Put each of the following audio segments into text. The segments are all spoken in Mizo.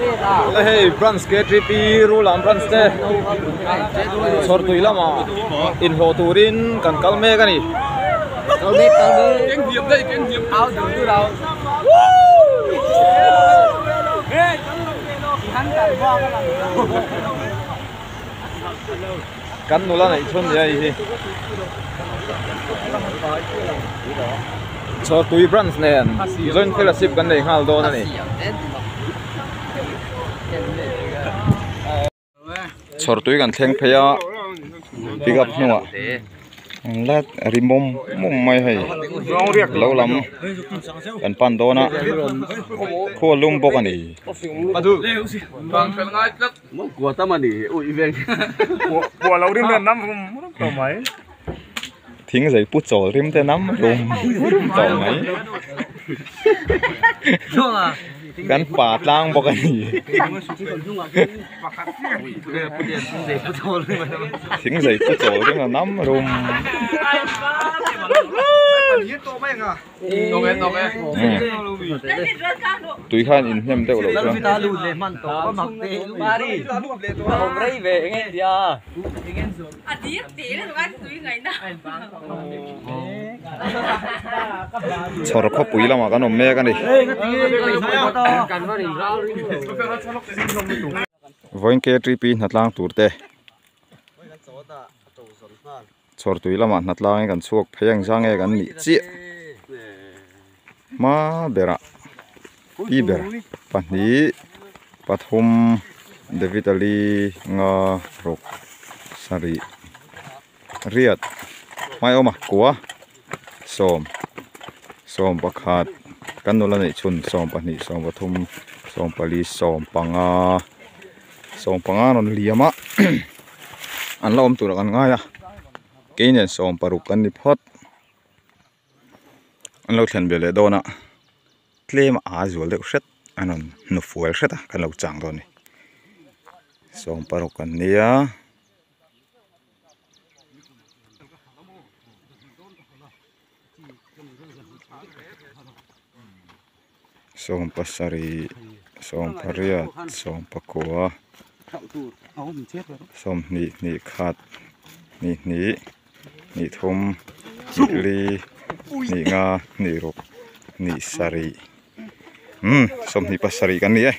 Awle hei branch KTP Rulam branch te chhawrtui lamah inhlawh turin kan kal mek a ni. Kan nula neih chhun nia hei hi. Chhawrtui branch nen joint fellowship kan nei nghal dawn a ni. Chhawrtui kan thleng phei a pick up hnungah la ri mawm mawm mai hei lo lam kan pan dawn a khua lum bawk a ni. Thing zei pu chawl rim te nam rum rum tawh mai. Kan pa tlang bawk a ni. Thing zei pu chawl rim a nam rum. Tui khan in hnem deuh loh chuan. Chhawr khawpui lamah kan awm mek a ni. Vawiin KTP hnatlang tur te chhawr tui lamah hnatlang in kan chhuak phei ang zang nge kan nih chiah hma berah pi ber pahnih pathum David Ali nga ruk sarih riat hmai awm a kua sawm sawm pakhat kan nula neih chhun sawm pahnih sawm pathum sawm pali sawm panga sawm panga rawn liam a an la awm turah kan ngai a kei nen sawm paruk kan ni phawt an lo thlen ve leh dawn a tlem a zual deuh hret an rawn hnufual hret a kan lo chang dawn a ni sawm paruk an nia. Sawm pasarih sawm pariat sawm pakua sawmhnih hnih khat hnih hnih hnih thum hnih li hnih nga hnih ruk hnih sarih umm sawmhnih pasarih kan ni e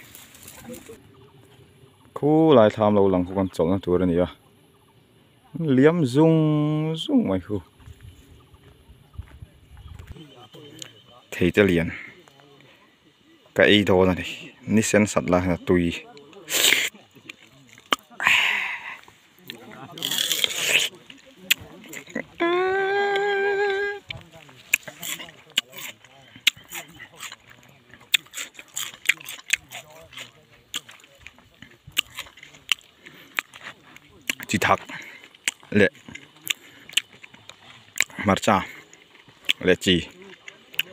khulai thlam lo lang khu kan chawlhna tur a ni a liam zung zung mai khu thei te lian ka ei dawn a ni ni sen sat lai hian a tui. Chi thak leh hmarcha leh chi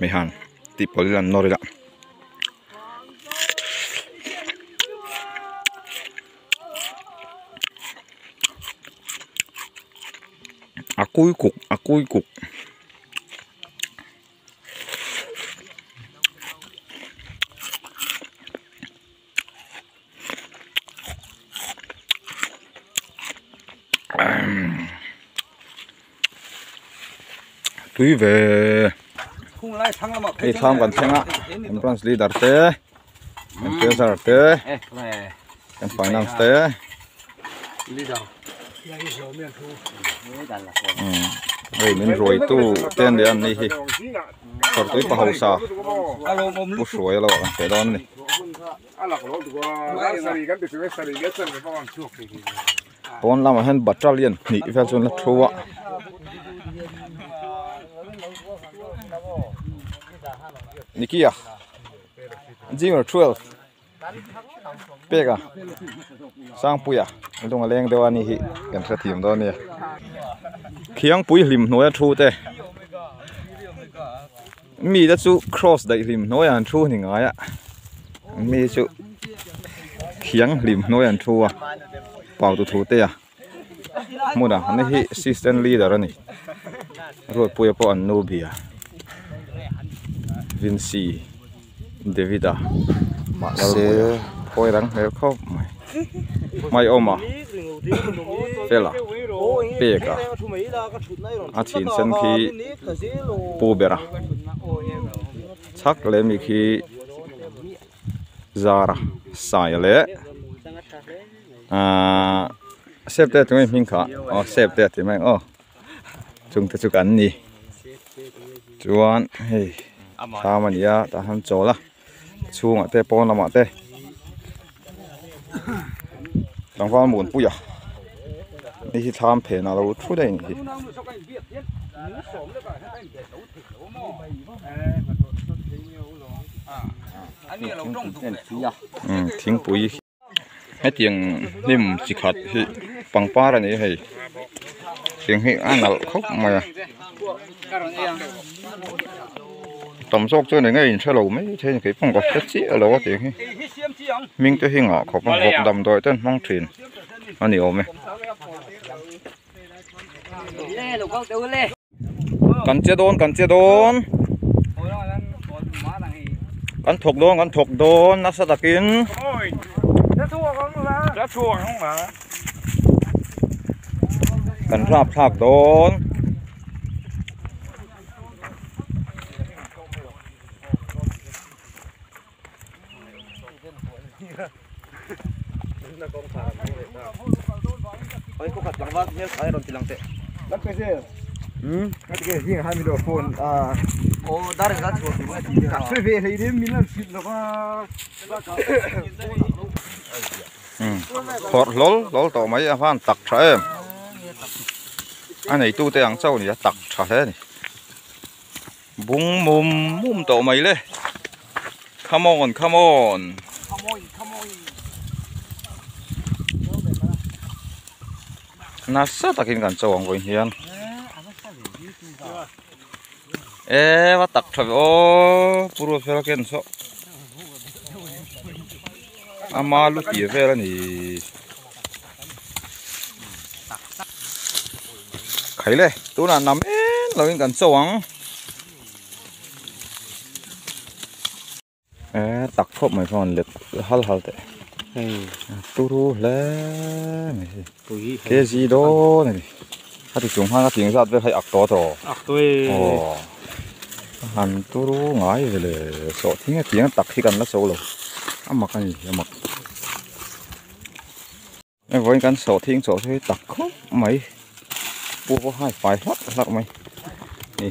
meihan tih pawlh ila an nawr ila. A kui kuk a kui kuk. Tui ve hei thlam kan thleng a kan branch leader te kan treasurer te kan finance te hei min ruai tu te an ni a an ni hi chhawrtui pa hausa pu hruai a lo ah kan feh dawn a ni. Pawn lamah hian battalion hnih vel chu an la thu a. Nikia Junior 12 peka Sangpuia lung a leng deuh a ni hi kan hrethiam dawn a nia Khiangpui hlim hnuaia thu te. Mi te chu cross daih hlim hnuaiah an thu ni ngai a mi chu thiang hlim hnuaiah an thu a pau tu thu te a hmun ah ani hi assistant leader a ni Ruatpuia pawh an nu bia Vincy David-a mahse. Kawi rang hmel khawp mai. Mai awm a, fel a, pek a, a chhin sen khi pu ber a, chhak leh mi khi zar a, sai leh ahh sep te tunge hming kha aw sep te a ti mai ang aw chung te chu kan ni chuan hei thlam a ni a tah hian chawl a. Chhungah te pawn lamah te tlangval Muanpuia hei hi thlam phenah lo thu daih a nih hi. Thingpui hetiang hnim chi khat hi pangpar a ni a hei tiang hi a nalh khawp mai a tam zawk chuan eng nge in hrelo mai thei a ni keipawh ka hre chiah lo a tiang hi hming te hi ngah khawp a vawk damdawi te an hmang thin a ni awm e. Kan che dawn kan che dawn kan thawk dawn kan thawk dawn nasa takin kan rap thlak dawn. Phawrh hlawl hlawl tawh mai a van tak tha em a neitute ang chauh a ni a tak tha hle a ni. Bung mum mum tawh mai le come on come on nasa takin kan cho ang vawiin hian e va tak tha ve aw pu Ruatfela ken saw ama lu tir vel a ni. Khai le tunah nam en lo in kan cho ang e tak khawp mai chuan let hal hal teh turu hle mai hi kg dawn a ni a ti chung khan a ting zat vel kha i ak tawh tawh aw han turu ngai ve le sawhthing a tiang tak hi kan la cho lo a mak a ni a mak. Vawiin kan sawhthing chawh chu hei tak khawp mai pu pawh hai fai hlak hlak mai ni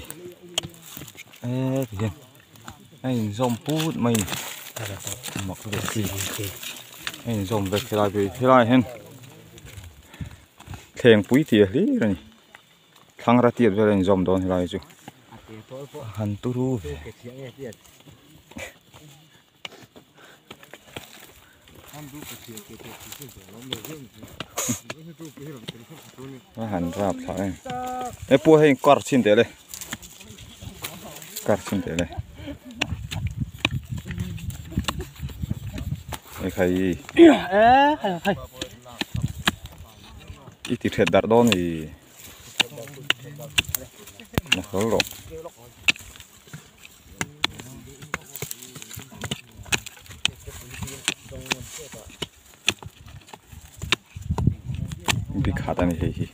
e ti hian a inzawm put mai a ni mak ve si a inzawm vek helai phei helai hian thlengpui tih a hlir a ni thlangra tiat vel a inzawm dawn helai chu han turu ve. A han rap thla em e pua hei kar chhin teh le kar chhin teh le e khai i ti thet darh dawn i na hlawl rawh. Bikhat a ni hei hi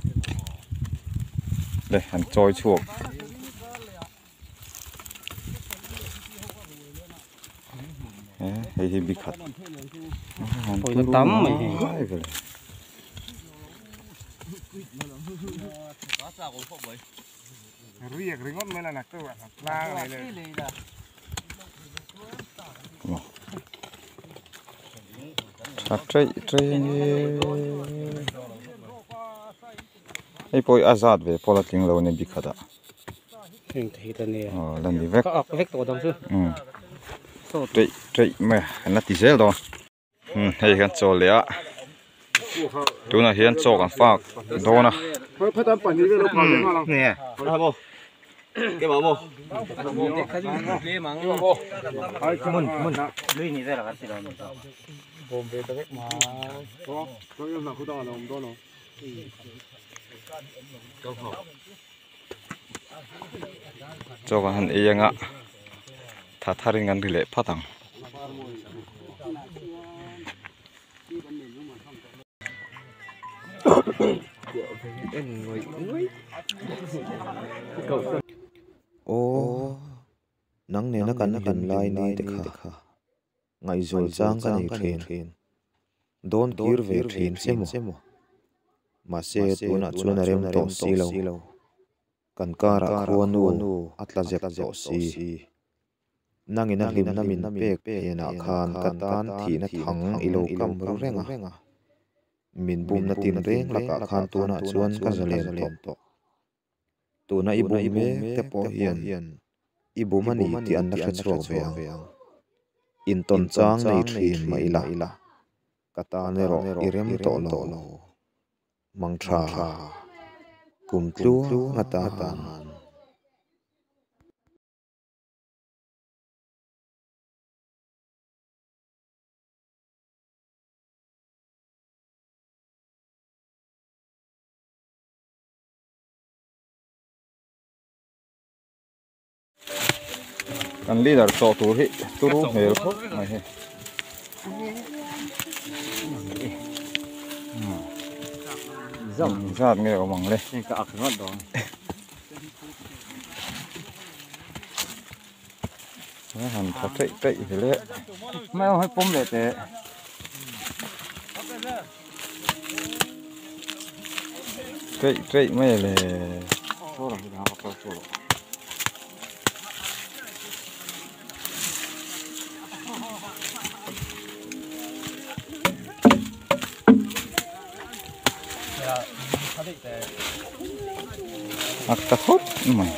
le an chawi chhuak hei hi bikhat tam mai hei. Riak ringawt mai la nak chu a tlang a ni le. Tha ṭeih ṭeih a ni hei pawh hi a zat ve pawh la tling lo a ni bikhat ah heng te hi la ni a aw la ni vek ka ak vek tawh dang chu ṭeih ṭeih mai a an la ti zel dawn. Hei hian chaw leh a tunah hian chaw kan fak dawn a. Chaw kan han ei anga tha tharin kan ri leh phat ang. Aw, nang nena kan hlim lai ni te kha ngaihzawl chang ka nei thin, dawn kir ve thin che maw? Mahse tunah chuan a rem tawh si lo, kan karah khuanu a tla zep tawh si. Nangin a hlimna min pek phenah khan ka tan thihna thang i lo kam ru reng a, min bumna tin reng lakah khan tunah chuan ka zalen tawh. Tuna i bum mek te pawh hian i bum a ni tih an la hre chhuak ve ang. Intawn chang nei thin mah ila, ka tan erawh i rem tawh lo. Mang tha, kum tluang atan. Kan leader chaw tur hi turu hmel khawp mai hei. Zat nge awm ang le. Ka ak ringawt dawn. Han tha theih theih hle. Mai hei pawm leh teh. Theih theih mai le. Ak ta khawp mai.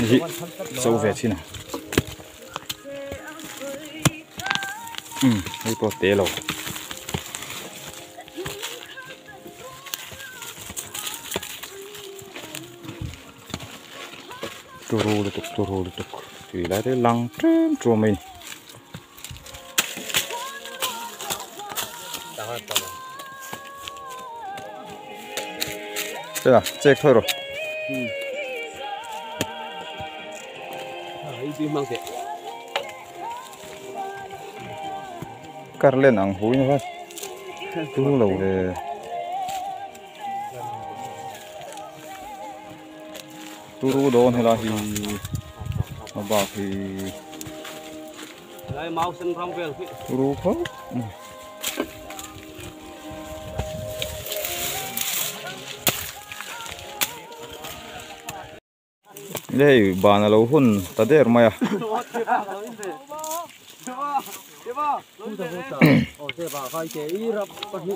Hi zo ve thin a. Hei pawh te lo. Turu lutuk turu lutuk tui lai te lang tlem tlem mai ni. Thế à, check thôi rồi. Cắt lên ăn húi như vậy. Tú lẩu về. Tu ru đôn hay là thì nó bảo thì tu ru khóc. Đây bà là lâu hun ta để mày à.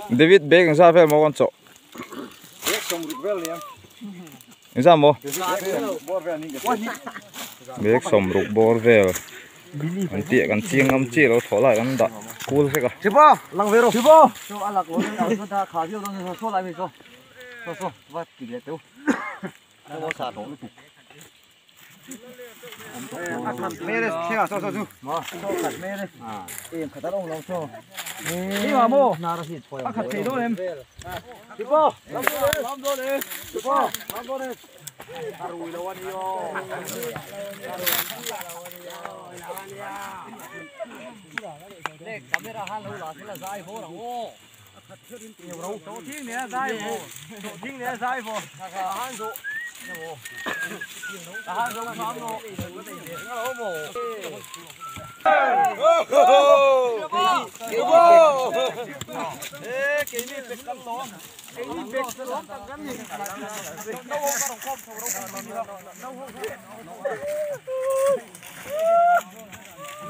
David beg sao phải mua con chó. Sao mua? Beg xong rục bor về. Anh tiệt anh chiên anh chia nó thỏ lại anh đặt cool thế cả. Chị ba, lăng về rồi. Chị ba. Cho ăn lạc lối, ăn ta khá phiêu đâu, số lại mình số. Số số, vắt kịp lẹ tiêu. Nó xả đổ nó tụt. Mê đấy, xem nào, cho cho cho. Mê đấy. Em khát ông lòng cho. Đi mà mô. Bắt khát thầy đó em. Chị ba, làm đồ đi. Chị ba, làm đồ đi.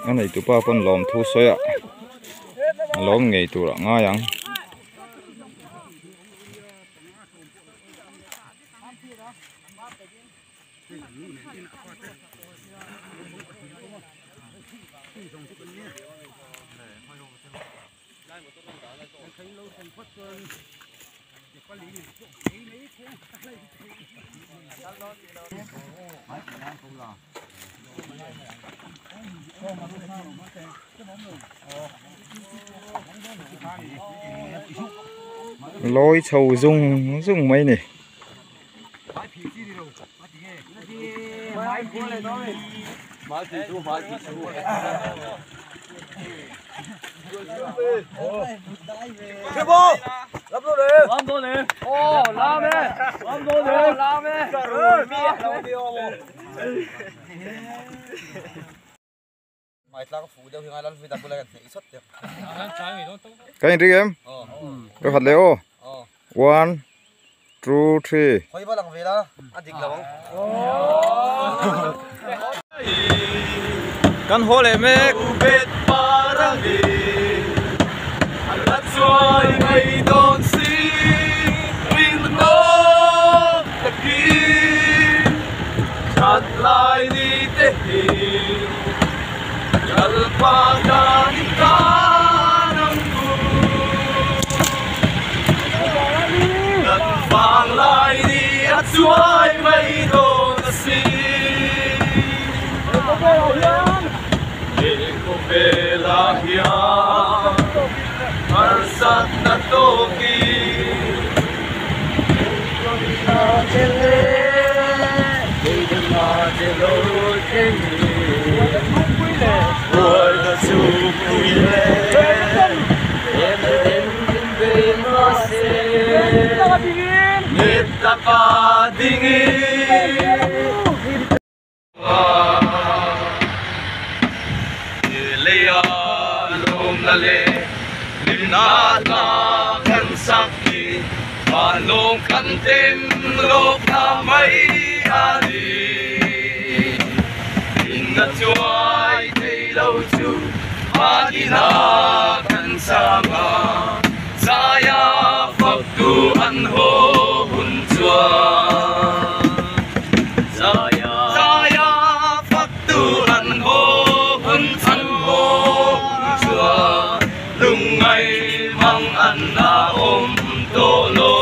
Cái này tụi ba con lòm thu xôi ạ, lòm nghề tụi là ngai ăn. Lối sầu dung dung mấy này. Cái gì em? Tôi thật leo. 1 2 3. Kan hole mek. That's why I don't see with no the key. Chat lai ni te hi. That's why I don't see. Arsat na toki Long kan tem lok na mai ani in na chuai thei lo chu adina kan sama zaya phak tu an ho hun chua zaya zaya phak tu an ho hun an ho chua lung ngai mang an na om to lo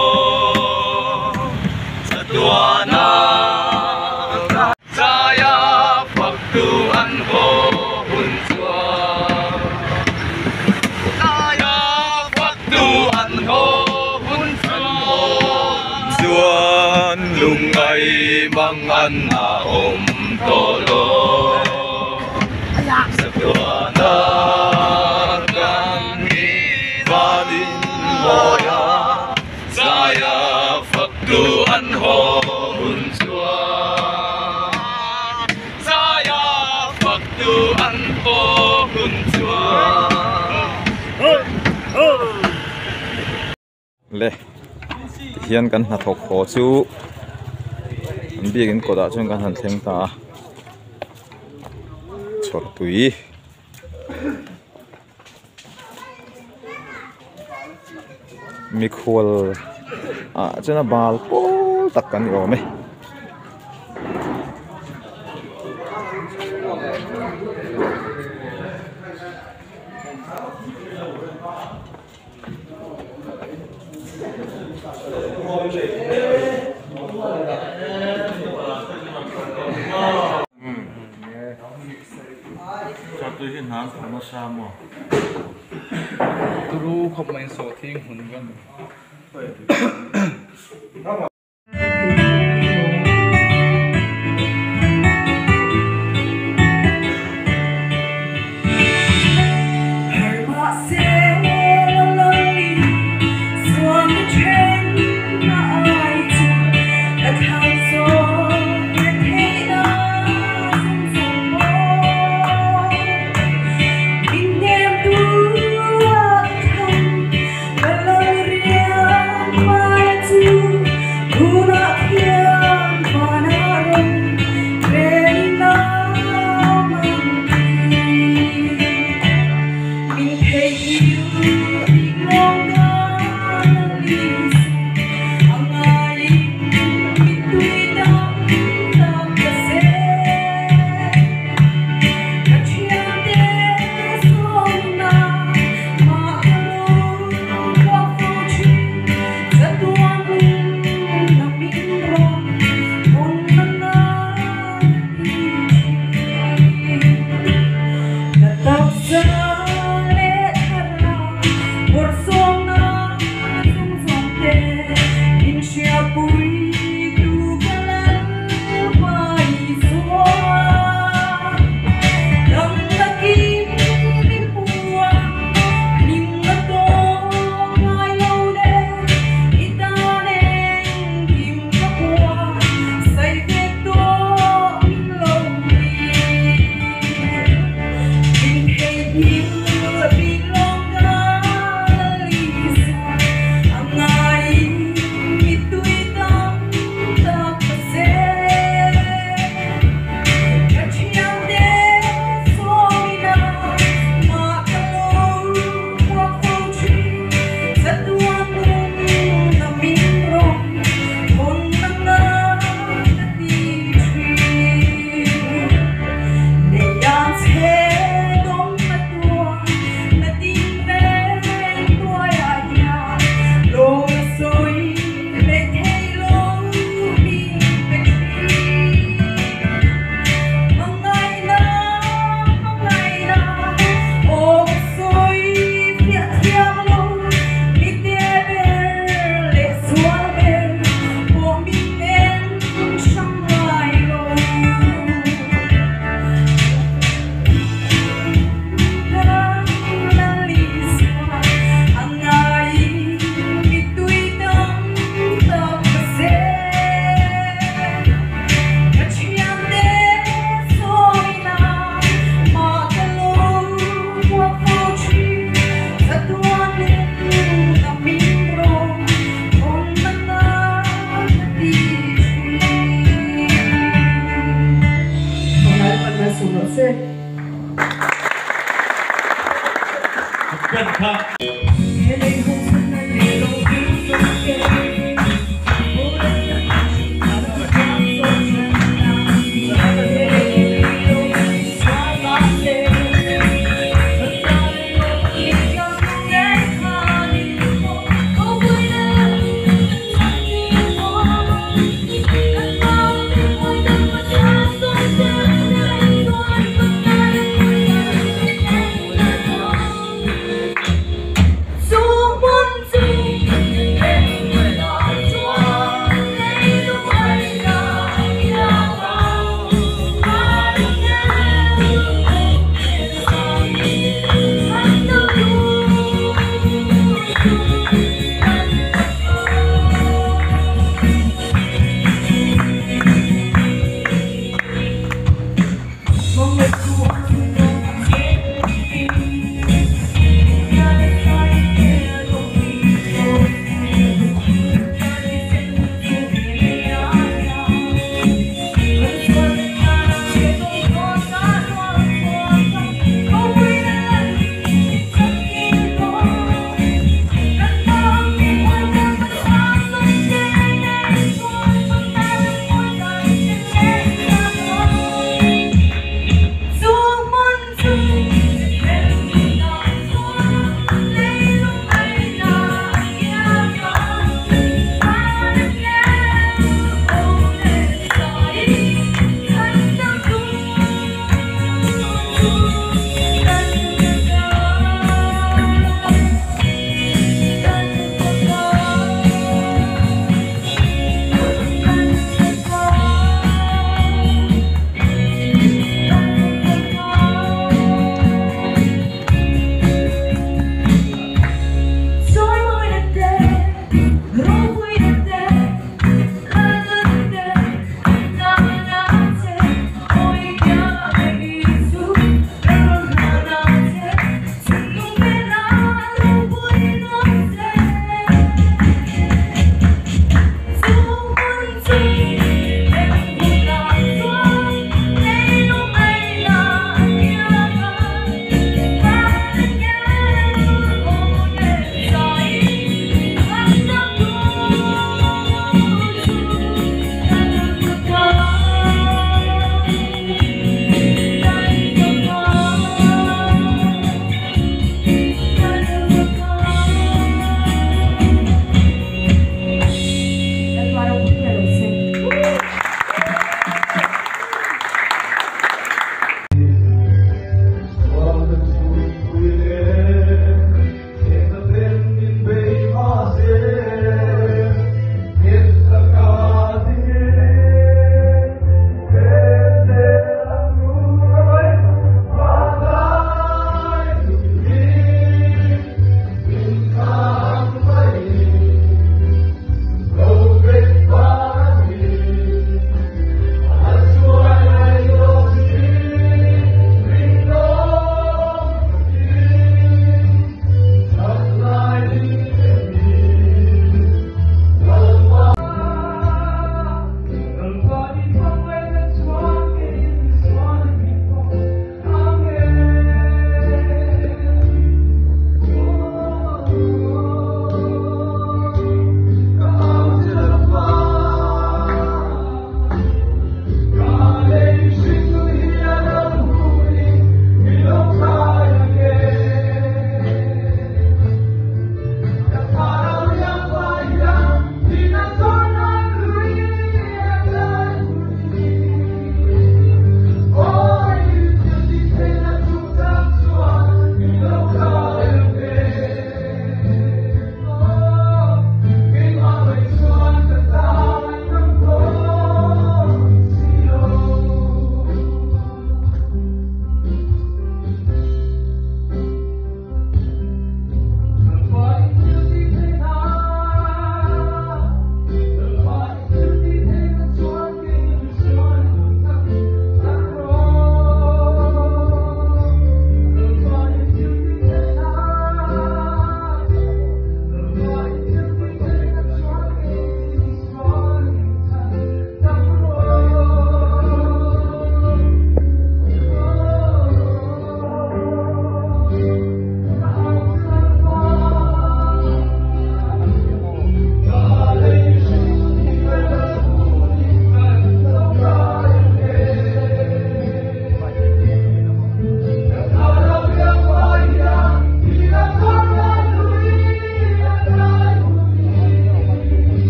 mang an na om to lo sa tua na kan ni valin moya zaya phak tu an ho hun chua zaya phak tu an ho hun chua le hian kan hna thawk haw chu an biakin kawtah chuan kan han thleng ta a chhawr tui mikhual ah chuan a bal pawl tak kan ni awm e. Turu khop mai so thing hun gan. Tao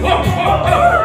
Oh!